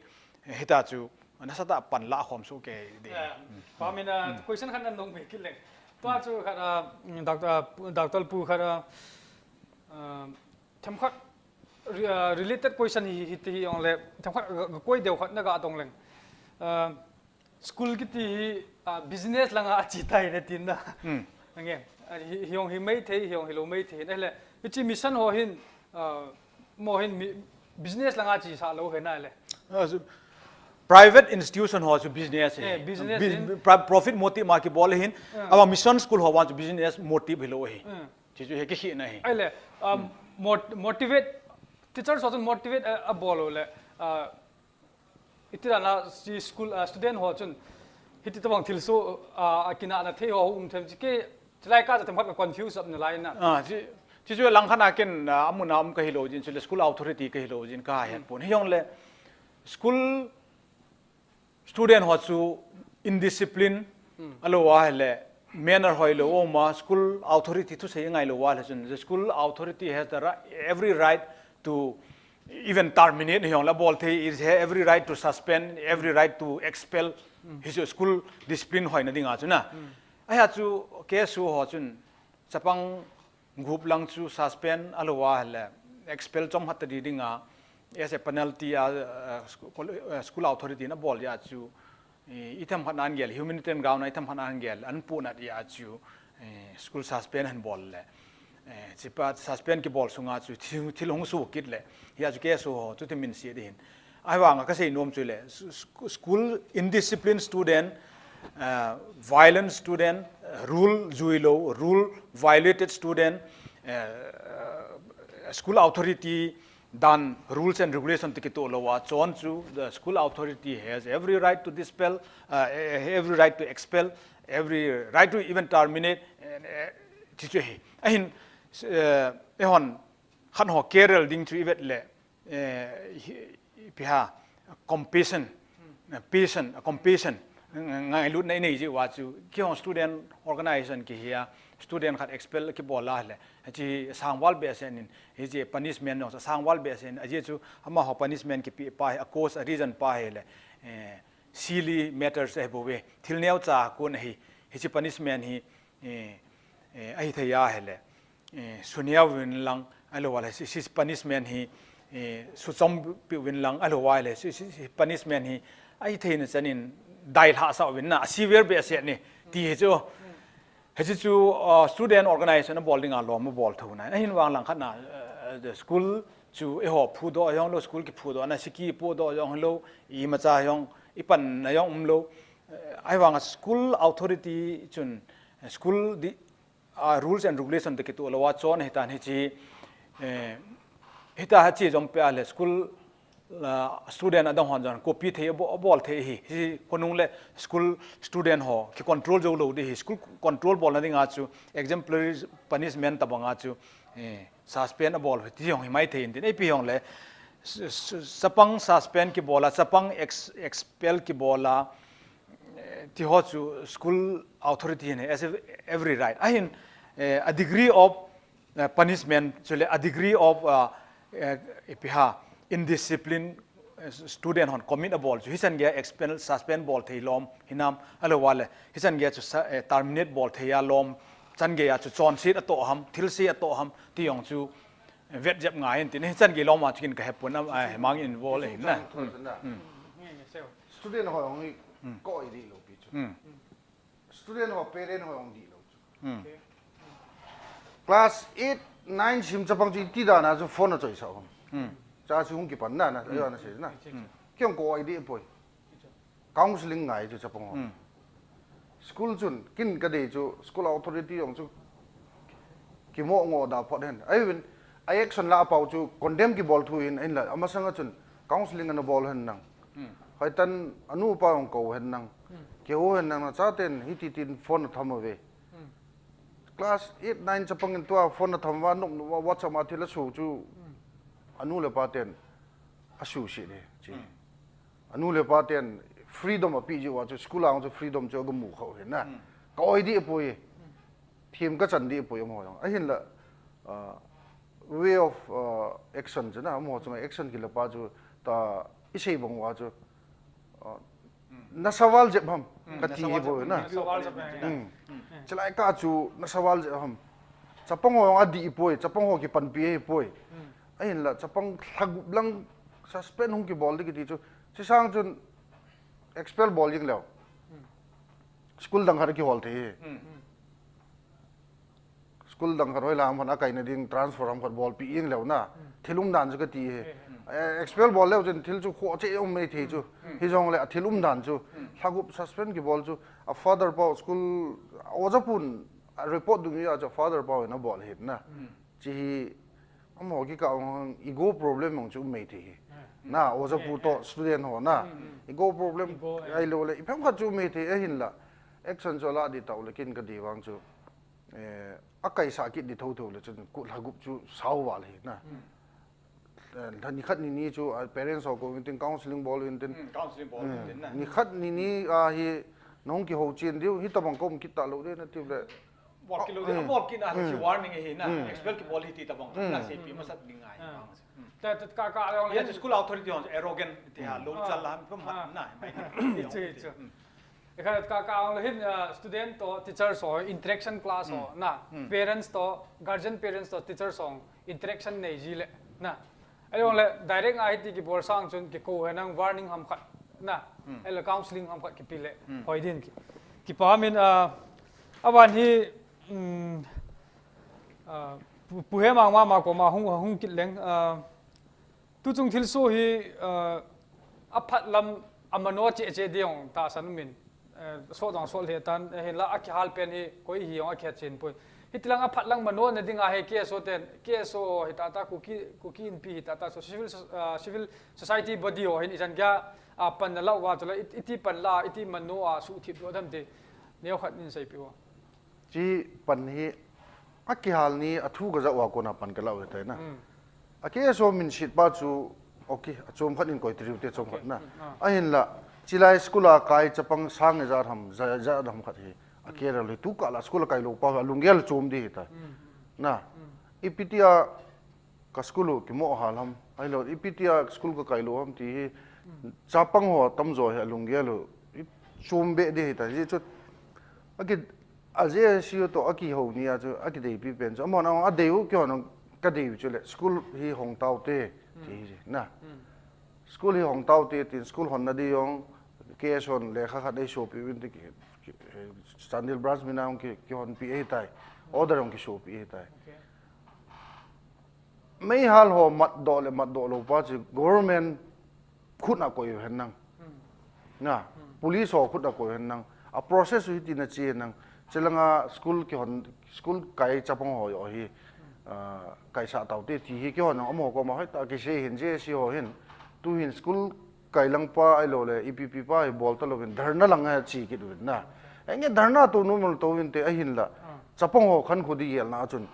eh, hita chu nasatah a panla khom soh kei ding. Eh, pa mina question khat nan nong me kit leng. Tua chu khat a, mm, Doctor, Doctor Pu khat a, uh, themkhat re- uh, related question hi hi ti hi ong le, themkhat ga- ga koi deu khat na ga dong leng. Uh, school kiti hi, uh, business langa achi tai na tin na. Ange, uh, hi hi ong hi mai thei, hi ong hi lou mai thei. Ele, hichi mission ho hin, uh, mo hin mi- business langa chi sa lou he na le. Ah, so, private institution ho chu business he. Eh, business Bus- hin. Pro- profit motive ma kibol hin. Ah. Awa mission school ho wan chu business motive hi lou he. Ah. Chi chu he kihi na he. Ele, um, mot- motivate, teachers ho chun motivate a, abol le, uh, iti la na si school, uh, student ho chun hiti tabang thil so, uh, akina na thei ho um them chi ke, chilai ka themkhat ka confuse up na lai na. Ah, chi, chi chu langkhat a ken, uh, amuna um ka hi lou jin, chule school authority ka hi lou jin ka het pon. Hi ong le school student ho chu indiscipline, alou a hele manner hoi lou um a, school authority thusei ngai lou a le chun, the school authority has the ri- every right to even terminate, hi ong la bol thei, is have every right to suspend, every right to expel. Hi chu school discipline hoina dinga chu na. Ahi chu K S O ho chun chapang gup lang chu suspend alou a hele expel chom hat ta di dinga as a penalty a, uh, school, uh, school authority na bol ya chu, eh, ithemkhat nan gel, humanitarian ground na ithemkhat nan gel, an pu nat ya chu, eh, school suspend han bol le. Eh, chipa suspend kibol sunga chu thil, thil hung su kit le. Hi a chu K S O ho chu ti min si di hin. Ahivanga ka sei nom chu le, s- s- school indiscipline student, uh, violent student, uh, rule jui lou, rule violated student, uh, school authority dan rules and regulation ti kitoh lou a chon chu, the school authority has every right to dispel, uh, every right to expel, every right to even terminate, and, uh, ti chu hi. Ahin, uh, ehon khat ho carel ding chu i vet le, eh, hi- ipi ham, compassion, eh, patient, eh, compassion, ng- ngailutna i nei jeh uva chu, kihong student organization kihi a, student khat expel kibol a le, hichi sangval behseh in, hichi punishment jong sangval behseh in, ajeh chu amaho punishment kipe pa hi, a cause, a reason pa hi le, eh, silly matters ahi bou ve, thil neocha kon ahi, hichi punishment hi, eh, eh, ahi thei a hele, eh, suneo vin lang, ahilou le, si- si- punishment hi, eh, suchom pi vin lang, ahilou le, si- si- si- punishment hi, ahi thei na chanin, dai lha sa vin na, a severe behseh ni, ti hi chu. Hichi chu, uh, student organization abol dinga lom abol tho na. Ahin vang langkhat na, uh, the school chu eiho phudoh jong lou, school kiphudoh na, siki podoh jong lou, imacha jong, ipan na jong um lou. Eh, ahivanga school authority chun, eh, school di- a rules and regulation te kitoh lou a chon hitan hichi, eh, hita hichi jong pe a le school, ah, student adang hon jong copy thei abo- abol thei hi, hi khonung le school student ho ki control jou lou di hi, school control bolna dinga chu exemplary punishment tabanga chu, eh, suspend abol hi ti jong hi mai thei in tin, ipi jong le s- s- chapang suspend kibol a, chapang ex- expel kibol a, eh, ti ho chu school authority hin has every right. Ahin, eh, a degree of, eh, punishment, chule a degree of, uh, eh, ipi ham, indiscipline, eh, student hon commit abol chu, hichan geiya expel, suspend bol thei lom hinam, ahilou le, hichan geiya chu sa- eh, terminate bol thei a lom, chan geiya chu chonset atoh ham, thilse atoh ham, ti jong chu, vet jep ngai in tin, hichan gei lom a chu kin ka hepon am, ah, hemang involve ahin na. Thon thon na. Student ho jong hi ko i di lou pi chu. Student ho parent ho jong di lou chu. Class eight, nine sim chapang chu iti dan a chu phone a choi sa hom. Cha chu hung kipan na na, ayo na se na. Kei jong ko i di poi. Counseling ngai chu chapang ho. School chun, kin kadei chu, school authority jong chu, kimo ngo da phot hen. Ahin, a action la pau chu, condemn kibol thu hin, ahinla, amasanga chun, counseling ana bol hen nang. Hoitan, anu pa jong kou hen nang. Kihou hen nang, nachaten, hiti tin phone atham uve. Class eight, nine chapang in tua phone atham uva, nop nop uva, WhatsApp a thil aso chu, anu le pa ten, asu si le, chi. Anu le pa ten freedom api jiu a chu, school a chu freedom chu agamu khau hi na. Ka oi di poi. Thim ka chan di poi mo jong. Ahinla, ah, way of, ah, action chu na, mo chu action kila pa chu ta isei bang uva chu. Ah, na saval jep ham, ka ti hi boi na. Saval jep ham. Chilai ka chu na saval jep ham. Chapang ho jong adi poi, chapang ho kipanpi hi poi. Ahinla, chapang lhagup lang suspend hung kibol di kiti chu. Chisang chun expel bol jing leo. School dang khat kihol thei hi. School dang khat hoi lam khat a kaina ding transfer ham khat bolpi jing leo na. Thil um dan chu kati hi. Eh, expel bol leo chun thil chu kho che um mai thei chu. Hijongle a thil um dan chu. Lhagup suspend kibol chu. A father pau school oja pun a report dung a chu father pau in abol hi na. Chi hi, amaho kikah a ego problem jong chu um mai thei hi. Na, oja pu to student ho na. Ego problem, ahilou le, iphem khat chu um mai thei ahinla. Action chu ala di tau le kin kadi vang chu. Eh, akaisah kit di thotho le chun kut lhagup chu sao val hi na. Eh, lha ni khat ni ni chu, ah, parents ho kou vin tin, counseling bol vin tin. Ni khat ni ni a hi, nahung kihou chen diu, hitabang kou kit talou de na tiu le. Bol kit lou de, bol kit na, hi warning hi na, expel kibol hi ti tabang, na seipi masat ni ngai. Ta, ta, ka, ka, Yan chu school authority hon arrogant ti ha, lo chal la, pum ha, na, mai. Chu, chu. Ikha ka, ka ang le hin, ah, student to teacher so interaction class ho, na, parents to, guardian parents to teacher so interaction nei ji le, na. Ajongle direct a hiti kibol sang chun kikou henang warning ham khat, na. Ahile counseling ham khat kipe le, hoi din ki. Kipa min, ah, aban hi, um, ah, pu, pu he mang ma ma koma hung, hung kit leng, ah, Tuchung thilsoh hi, eh, aphat lam amano cheh cheh ding tahsan umin, eh, soh dang soh lheh tan, eh, hinla akihal pen hi, koi hi jong akihet chen poi. Hitilang aphat lang mano na dinga hi K S O ten, K S O hi tata, Kuki, Kuki Inpi hi tata, so civil so-, ah, civil society body ho hin ichan geiya, ah, pan na la uva chule, it-, iti pan la, iti mano a suhthip doh dem ti, neo khat nin seipeh uvo. Chi pan hi, akihal ni, athu kajah uva kona pan kalah u hitai na. A K S O min set pa chu, okay, achom khat in koi tiriu te chom khat na. Ahinla, chilai school a kai chapang sang ijat ham, ja, ja ham khat hi. A K S O le tu kah la school a kai lou pa, alunggel chom di hitai. Na, ipi tia, ka school u kimo hal ham, ahilou, ipi tia school ka kai lou ham ti hi, chapang ho tamjo hi alunggel u, i chom be di hitai, ji chu, aki, a J S U to akihou ni a chu, akideipi pen chu, amahon adei u kihon kadei u chu le, school hi hong tau te, ti hi na. School hi hong tau te, tin school hon na di jong, K S O hon lekha khat eisopi uvin ti ki, ki, eh, Chandel branch min a jong ki, kihonpi ahitai, order jong kisopi ahitai. Meihal ho matdoh le matdoh lou pa chu government khut a koi u hen nang. Na, police ho khut a koi u hen nang. A process u hiti na chi hen nang. Chilanga school kihon, school kai chapang ho joh hi, ah, kaisah tau te ti hi kihon nang amaho koma hoitah kisei hin J S U ho hin. Tu hin school kai lang pa ahilou le, ipi pi pa hi bol talou vin, dharna lang a chi kit uvin na. Enge dharna to normal to vin te ahinla. Chapang ho khankho di gelna a chun.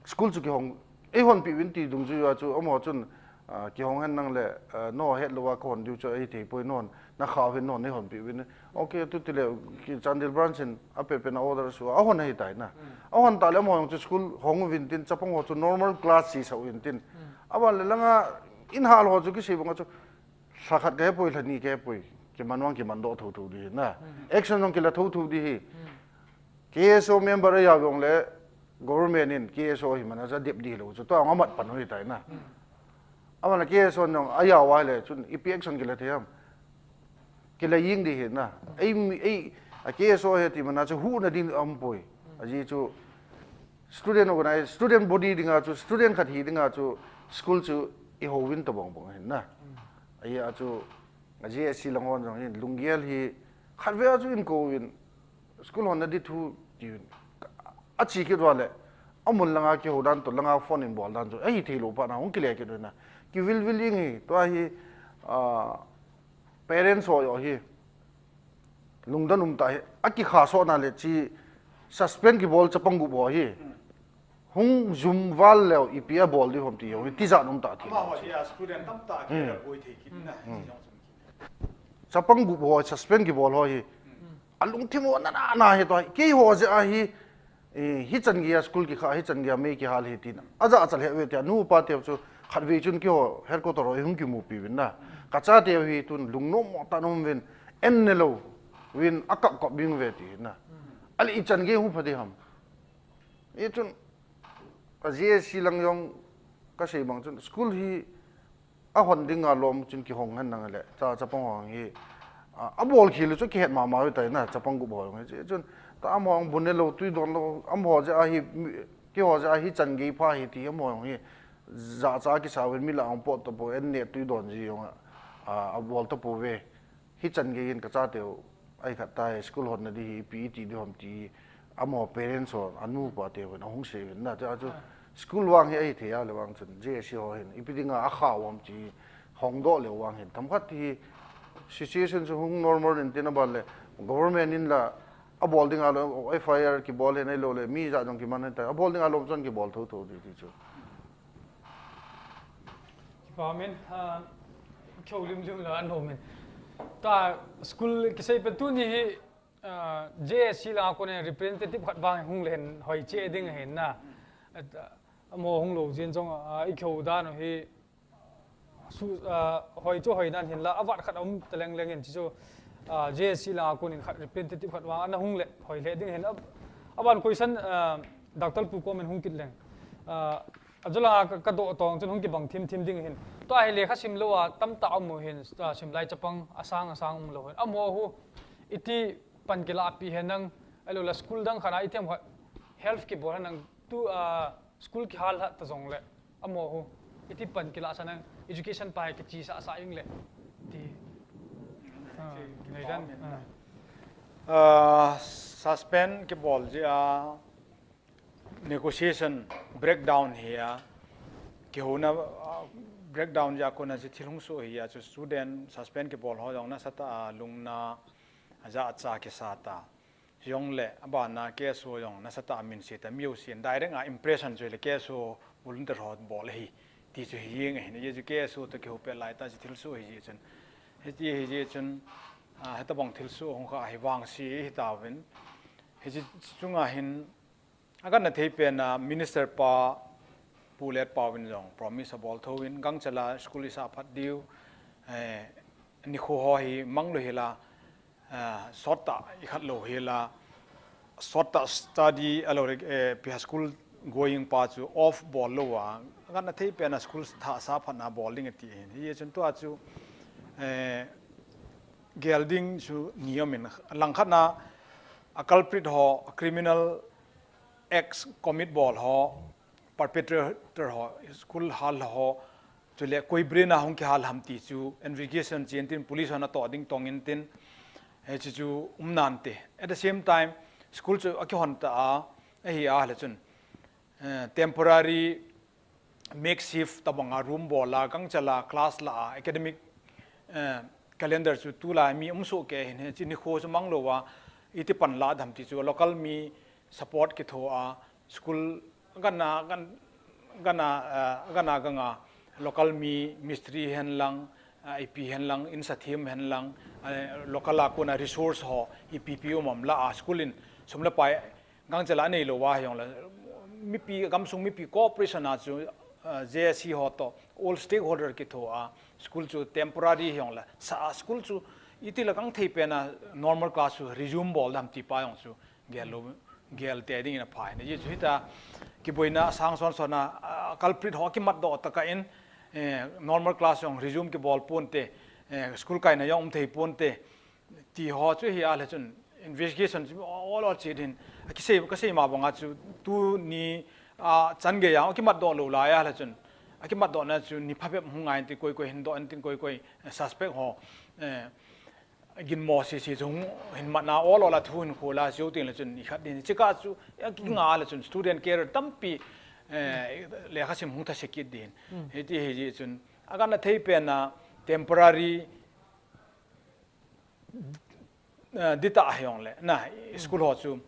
School chu kihong, eihonpi uvin ti dungjuia chu, amaho chun, ah, kihong hen nang le, ah, nangho hetlou a kahon diu chu ahithei poi nangho, nakha uvin nangho neihonpi uvin. Okay, tu tile, ki Chandel branch in, ape pen a order su, ahon ahitai na. Ahon tah le amaho jong chu school hong uvin tin, chapang ho chu normal class sisa uvin tin. Aban le langa, in hal ho chu kisei banga chu, Lha khat kahepoi, lha ni kahepoi. Kiman vang kiman doh thotho di hi na. Action jong kila thotho di hi. K S O member ajao jongle government in K S O hi mana cha dep di lou. Chu tua amat pan u hitai na. Amana K S O jong ajao a le chun ipi action kila thei ham. Kila jing di hi na. Ei, ei, a K S O hi ti mana chu huhna din aum poi. Ajeh chu student organize, student body dinga chu, student khat hi dinga chu, school chu ihouvin tabang bang hin na. Ajeh chu, a J S C lang hon jong hin, lunggel hi, khatvei a chu inkouvin, school honna di thu ti, achi kit uva le, amun langa kihou dan toh langa phone in bol dan chu ahi thei lou pa na hung kile kit u na. Kivil vil ing hi, tua hi, ah, parents ho joh hi lungdon um tah hi, akikha soh na le chi suspend kibol chapang gup ho hi hung jum val leu ipi abol di ham ti jong hi tijat um tah thei. Amaho hi a student tamtah kile boi thei kit na, ti jong chu. Chapang gup ho suspend kibol ho hi, alungthim u nana na hi tua hi, keiho jeh a hi, eh, hichan gei a school kikha, hichan gei a mei kihal hi tina. Ajachat lheh uve tia, nu pa teu chu khatvei chun keiho headquarter ho hung kimupi uvin na. Kachate u hi tun lungnom mo tah in um uvin, en ne lou uvin, akap kap bing uve ti na. Ahile ichan gei hung pha di ham. Hichun, a J S C lang jong kasei bang chun, school hi ahon dinga lom chun kihong hen nang le, cha, chapang ho hi, a, abol khel u chu kihet mama u tai na, chapang gup ho jong hi. Chun, ta amaho jong bu ne lou, tui don lou, amaho jeh a hi, mi, keiho jeh a hichan gei pha hi ti, amaho jong hi, jachat kisa uvin mi lah a hung pot tapou, en ne tui don ji jong a, a, abol tapouve. Hichan gei in kachate u, ai khat tai, school honna di hi, ipi iti di ham ti, amaho parents ho, anu pa teu hin, ahung sei uvin na, tia chu, school vang hi ahi thei a le vang chun, J S C ho hin, ipi dinga akha u ham ti, hongdoh leu vang hin, themkhat hi, situation chu hung normal in tin aban le, government in la, abol dinga lou, F I R kibol hin ahilou le, mi jat jong kiman hin tai, abol dinga lou chun kibol thotho di ti chu. Kipa min, ah, kho lim lim la an ho min. Ta school kisei pen tuni hi, ah, J S C la kon representative khat vang hung le hin hoi che ding hin na. At, ah, amaho hung lou jin jong, ah, i kho dan u hi su, ah, hoi chu hoi nan hin la, avat khat um ta leng leng in chi chu, ah, J S C la kon in khat representative khat vang ana hung le hoi le ding hin. Ab-, aban question, ah, Doctor Pu kom in hung kit leng. Ah, Ajo langa ka, ka doh tong chun hung kibang thim thim ding hin. Tua hi lekha sim lou a tamtah um u hin, tua sim lai chapang asang asang um lou hin. Amaho hu iti pan kilah pi hen nang, ahilou le school dang khat a itiham khat help kibol hen nang tu, ah, school kihal hat ta jong le. Amaho hu iti pan kilah sa nang education pa hi kichi sa sa ing le. Ti. Ah, nei dan. Ah. Ah, suspend kibol ji a, negotiation breakdown hi a, kihouna, ah, breakdown jeh a kona chu thil hung soh hi a chu student suspend kibol ho jong nasatah a lungna, ajachat kisa ta. Jong le abana K S O jong nasatah a min se ta, mi jousen direct a impression chu le K S O volunteer ho bol ahi ti chu hi jeng ahin, ajeh chu K S O toh kiho pet lai tah chu thil soh hi jeh chun. Hiti hi jeh chun, ah, hitabang thil soh hung kha hi vangse hi tauvin. Hiche chunga hin, akanna thei pen a Minister pa Pu Letpao in jong promise abol thou in, gangchal a school isah phat diu, eh, nikho ho hi mang lou hi la, eh, sot tah ikhat lou hi la, sot tah study ahilou le, eh, pi ha school going pa chu off bol lou a, akanna thei pen a school thah sah phat na bol ding ati hin. Hichun tua chu, eh, gel ding chu ni um in, langkhat na a culprit ho, criminal acts commit bol ho, perpetrator ho, school hal ho, chule koi brain a hung kihal ham ti chu investigation chen tin police hon atoh ding tong in tin, hiche chu um nante. At the same time, school chu akihon ta a, ahi a le chun, eh, temporary makeshift tabang a room bol a, gangchal a class la a, academic, eh, calendar chu tulai mi um soh kei hin, hiche nikho chu mang lou a, iti pan lah dam ti chu local mi support kitho a, school gana, gan-, gana, eh, gana ganga local mi mistri hen lang, eh, ipi hen lang, insathem hen lang, eh, local a kona resource ho, ipi pi um am la a, school in sum le pai gangchal a nei lou a hi jong le, mipi, gamsung mipi cooperation a chu, eh, J S C ho toh, all stakeholder kitho a, school chu temporary hi jong le, sa a school chu iti la kang thei pen a normal class chu resume bol dam ti pa jong chu gel lou, gel te ding in aphai. Ajeh chu hita kiboina sang son son a, ah, culprit ho kimat doh tah a in, eh, normal class jong resume kibol ponte, eh, school kaina jong um thei ponte, ti ho chu hi a le chun investigation chu ol ol chet hin, a kisei, kasei ma bang a chu tuni, ah, chan gei a kimat doh lou lai a le chun, akimat doh na chu ni phabep hung ngai in tin koi koi hin doh in tin koi koi, eh, suspect ho, eh, Ginmo sisi chu hung hin matna ol ol a thu hin khol a, sio ting le chun i khat din. Chika chu, a ki nga le chun student career tampi, eh, lekha sim hung thase kit din. Hiti hi ji chun, a kan a thei pen a temporary, eh, dita a hiong le, na, school ho chu,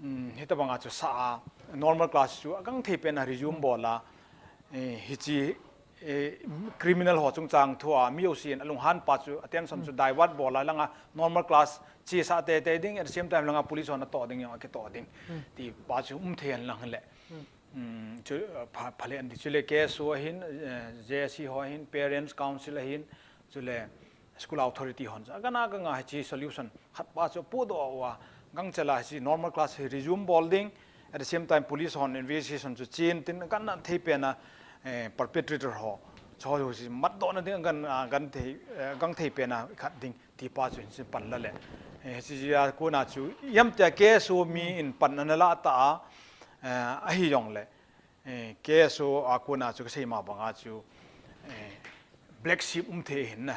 um, hita banga chu sa a, normal class chu, a kan thei pen a resume bol a, eh, hichi, eh, criminal ho chungchang thu a, mi usin, a lunghan pa chu, attention chu divert bol a, langa normal class, chi sa te te ding, at the same time, langa police ho na to ding, yong a ki to ding. Ti pa chu, um thei an lang le. Um, chu, uh, pha, phale an di chu le K S O a hin, eh, J S C ho a hin, parents council a hin, chu le school authority hon. Chu, a kan a kan a hichi solution. Khat pa chu pu do a, gang chela hichi normal class hi resume bol ding. At the same time, police hon investigation chu chin tin kan na thei pen a, eh, perpetrator ho. Cho ho si mat do na ding kan, ah, kan thei, eh, kan thei pen a khat ding ti pa chu hin pan la le. Eh, si ya ko na chu yam te K S O mi in pan na la ta a, eh, a hi yong le. Eh, K S O a ko na chu ka sei ma banga chu, eh, black sheep um thei hin na.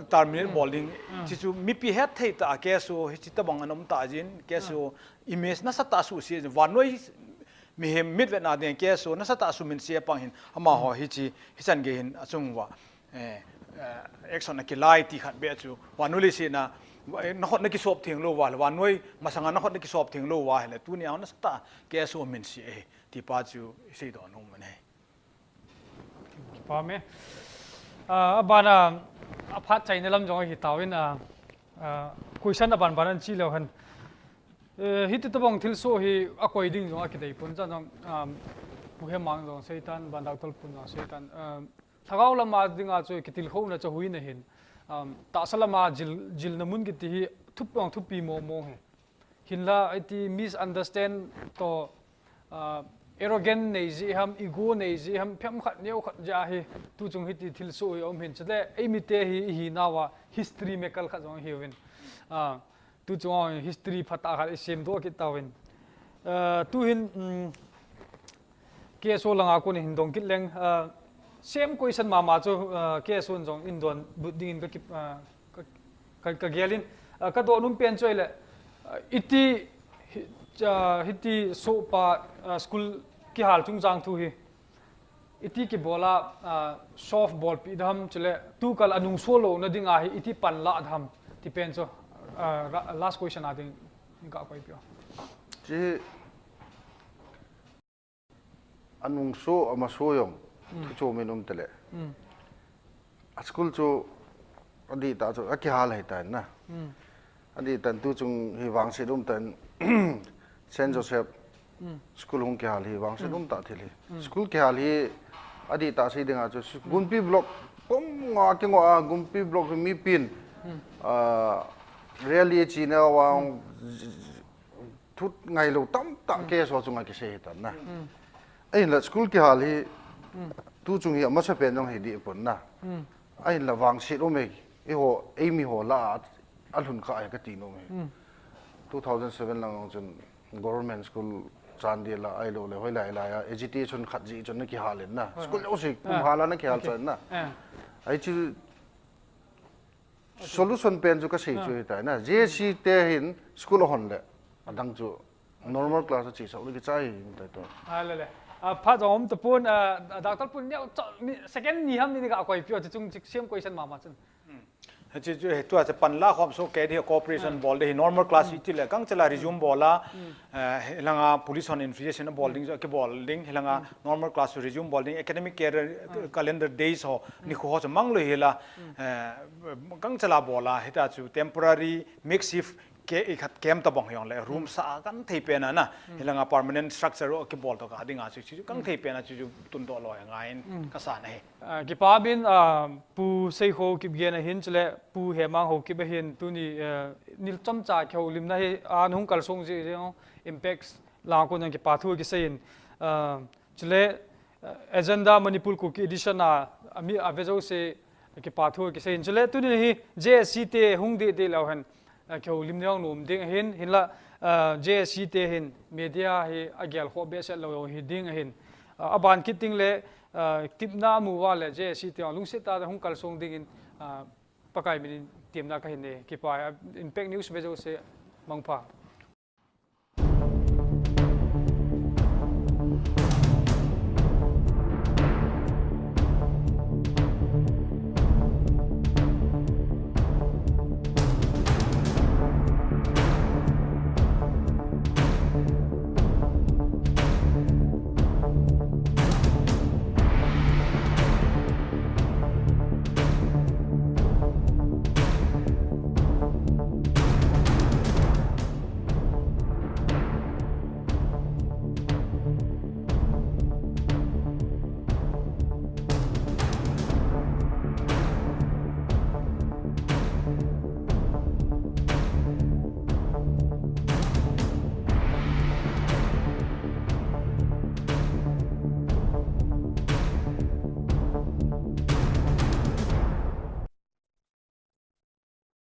Terminate bol ding. Chi chu mipi het thei ta, K S O hi chi ta bang an um ta jin, K S O image nasa ta su si, vannoi mihem mit vet na ding, K S O nasa ta su min si a pang hin, ama ho hi chi, hi chan ge hin, a chung va, eh, eh, action a kilai ti khat be chu, vannoi le si na, eh, na khot na ki sop theng lo va, vannoi masanga na khot na ki sop theng lo va, le tu ni a nasa ta, K S O min si e, ti pa chu, sei do nung man he. Kipa me. Ah, a ban a, a phat chaina lam jong hi tawin, ah, ah, question a ban ban an chi leu hen. Eh, hiti tabang thilsoh hi a koi ding jong a kidei pon chan jong, um, Pu Hemang jong seitan, ban Doctor Pun jong seitan. Um, lhagao lama dinga chu kitilkhouna chu hui na hin. Um, tahsa lama jil, jilna mun kiti hi thup jong thupi mo mo he. Hinla, iti misunderstand to, ah, arrogant nei ji ham, ego nei ji ham, phem khat neo khat ja hi, tu chung hiti thilsoh hi um hin chule, ei mite hi, hi nawa, history maker khat jong hi uvin. Ah, tu chung history phatah khat i sem do kit tawin. Ah, tu hin, um, K S O langa kon hin dong kit leng, ah, same question mama chu, ah, K S O jong in don but ding in ka kip, ah, ka, ka, ka gelin, ah, ka don um pen chu ile, ah, iti, hi, ah, hiti soh pa, ah, school kihal chungchang thu hi, iti kibola, ah, soft ball pi dam chule, tu kal anung solo na dinga hi, iti pan la dam, ti pen chu, ah, ra-, last question a ding, ni ka koi pio. Chi Anung so, ama so jong, thu chom in um tele. A school chu, adih tah chu, akihal hei tan na. Adih tan tu chung hi vangset um tan, Saint Joseph School hung kihal hi vangset um tah thil hi. School kihal hi, adih tah sei dinga chu, Gunpi Block, pum nga kingoh a, Gunpi Block hi mipin, ah, rally chi na vang, thut ngailou tamtah case ho chunga kisei hitan na. Ahinla school kihal hi, tu chung hi amasa pen jong hi dih pon na. Ahinla vangset um e, eiho, eimi ho lah a, alhun kha e kati nom e. Two thousand seven lang chun government school Chandel a ahilou le, hoilai lai a, agitation khat jeh chun na kihal in na. School jouse, pumhal a na kihal chun na. Ahi chu, solution pen chu kasei chu hitai na. J C te hin school ahon le, adang chu normal class a chesah le kichai hitai to. A le le. A, phat jong um tapon, a, Doctor Pun neo, cho, ni, second ni ham ni, ni ka koi pio, chu chung, chu same question mama chun. Hiche chu, hitua chu panla khom so ke di cooperation bol di hi normal class iti le, kang chela resume bol a, eh, hilanga police hon investigation bol ding, kibol ding, hilanga normal class resume bol ding, academic year, eh, calendar days ho, nikho ho chu mang lou hila, eh, kang chela bol a, hita chu temporary makeshift ke, i khat kem tabang hiong le, room sa kan thei pen a na, hilanga permanent structure ro kibol to ka dinga chu, chu kang thei pen a chu, chu tun to lo ngai in ka sa na hi. Ah, kipa bin, ah, Pu Seikho Kipgen ahin chule, Pu Hemang Haokip ahin tuni, eh, nil chomcha kihoulimna hi, ah, nahung kalsong jeh jeh, Impact lang kon jong kipa thu kisei in, ah, chule, eh, Agenda Manipur Kuki Edition a, ami ave jouse kipa thu kisei in. Chule tuni hi J S C te hung deh deh leu hen, ah, kihoulim neo nom ding ahin, hinla, ah, J S C te hin media hi agel khoh behseh lou hi ding ahin. Ah, aban kit ding le, ah, tipna amu uva le J S C te lungset tah a hung kalsong dingin, ah, Pakai min in temna kahin nei, kipa, Impact News ve jouse, mangpha.